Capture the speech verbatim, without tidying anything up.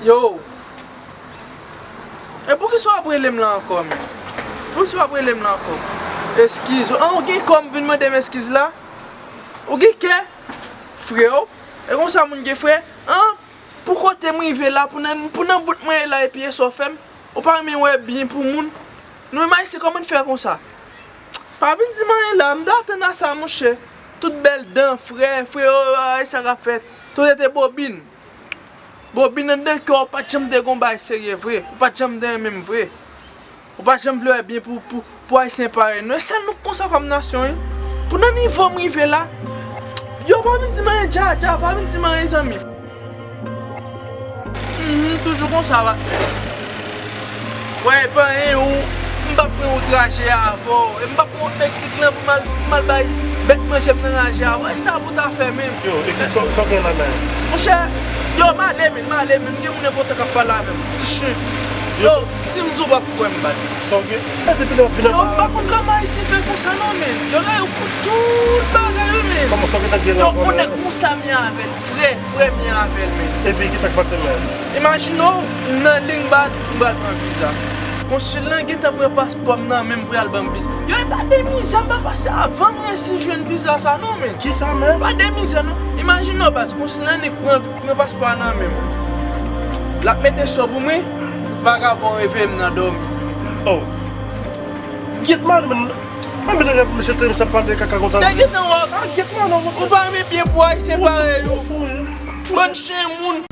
Yo! E poukisa w ap rele m la ankò, men? Poukisa w ap rele m la ankò? Eskiz. An, ou gen kòm vin mande m eskiz la? Ou gen kè? Frè w? E konsa moun gen frè? An, pou kote m rive la, pou nan, pou nan bout mwen ye la epi e sa w fè m? Ou pa renmen wè byen pou moun? Nou menm Ayisyen, kòman n fè konsa? Pa vin di m anyen la, m t atann a sa, monchè. Tout bèl dan, frè, frè, o, ay, sa k ap fèt. Tout rete bobin. Bobin anndan kè w, ou pa t janm te gon bagay serye vre. Ou pa t janm te renmen m vre. Ou pa t janm vle wè byen pou, pou, pou Ayisyen parèy nou. E sèl nou k konsa kòm nasyon, wi. Pou nan nivo m rive la, yo pa vin di m anyen, dja, dja, pa vin di m anyen, zanmi. Mhm, toujou konsa, w ap fè. Wè, epa, en, ou, m p ap pran yon traje avè w. E m p ap pran yon Meksik lan pou m al, pou m al bay bèt manje m nan raje a. Wè, sa pou ta fè menm. Yo, ekip, sa, sa w gen la, men? Monchè, yo, m ale, men, m ale, men. M gen moun enpòtan k ap pale avè m. Ti chen. Yo, si m di w p ap kwè m, baz. Sa w gen? E, depi lè w vin anba. Yo, m pa konn kòman Ayisyen fè konsa, non, men. Yo, yo, pou tout bagay, wi, men. Kòman sa w gen tan gen la? Yo, yon nèg konsa m ye avè l. Frè, frè m ye avè l, men. Epi, kisa k pase, men? Imajine w, m nan liy baz, m pral pran viza. Konsil lan gentan pran paspò m nan men m pou y al ban m viza. Yo, e pa de mizè m pa pase avan m resi jwenn viza sa non, men. Kisa, men? Pa de mizè non. Imajine w baz, konsil lan nik pran, pran paspò a nan men m. L ap mete so pou mwen, vagabon reveye m nan dòmi. Oh. Gyèt mal, men. Mwen vin rèv mesye te sa pale kaka konsa. Te gentan wè. Ah, gyèt mal, non. Ou pa renmen byen pou Ayisyen parèy ou. Ou fou, wi. Bann chen moun.